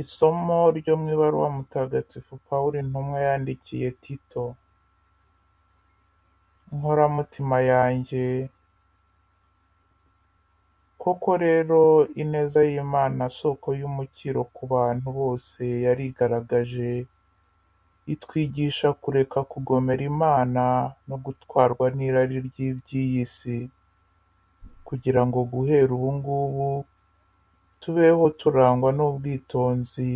Isomo ryo mu ibaruwa Mutagatifu Pawulo intumwa yandikiye Tito. Nkoramutima yanjye, koko rero ineza y'Imana soko y'umukiro ku bantu bose yarigaragaje, itwigisha kureka kugomera Imana no gutwarwa n'irari ry'iby'iyi si, kugira ngo guhera ubu ngubu tubeho turangwa n'ubwitonzi,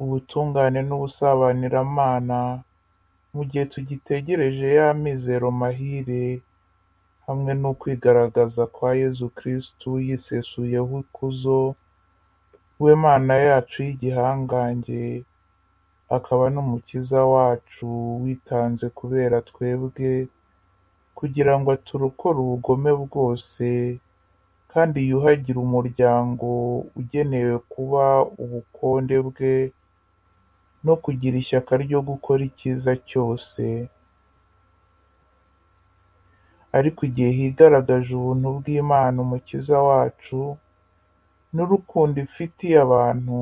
ubutungane n'ubusabaniramana, mu gihe tugitegereje ya mizero mahire, hamwe n'ukwigaragaza kwa Yezu Kristu yisesuyeho ikuzo, we Mana yacu y'igihangange, akaba n'Umukiza wacu witanze kubera twebwe, kugira ngo aturokore ubugome bwose, kandi yuhagire umuryango ugenewe kuba ubukonde bwe, no kugira ishyaka ryo gukora icyiza cyose. Ariko igihe higaragaje ubuntu bw'Imana Umukiza wacu, n'urukundo ifitiye abantu,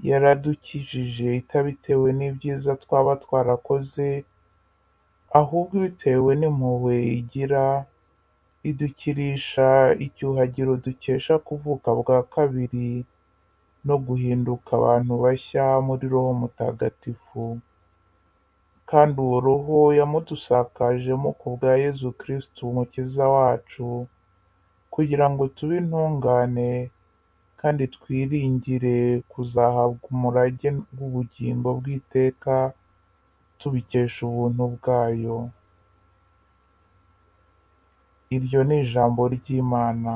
yaradukijije itabitewe n'ibyiza twaba twarakoze, ahubwo ibitewe n'impuhwe igira, idukirisha icyuhagiro dukesha kuvuka bwa kabiri no guhinduka abantu bashya muri Roho Mutagatifu. Kandi uwo Roho yamudusakajemo ku bwa Yezu Kristu Umukiza wacu, kugira ngo tube intungane kandi twiringire kuzahabwa umurage w'ubugingo bw'iteka tubikesha ubuntu bwayo. Iryo ni ijambo ry'Imana.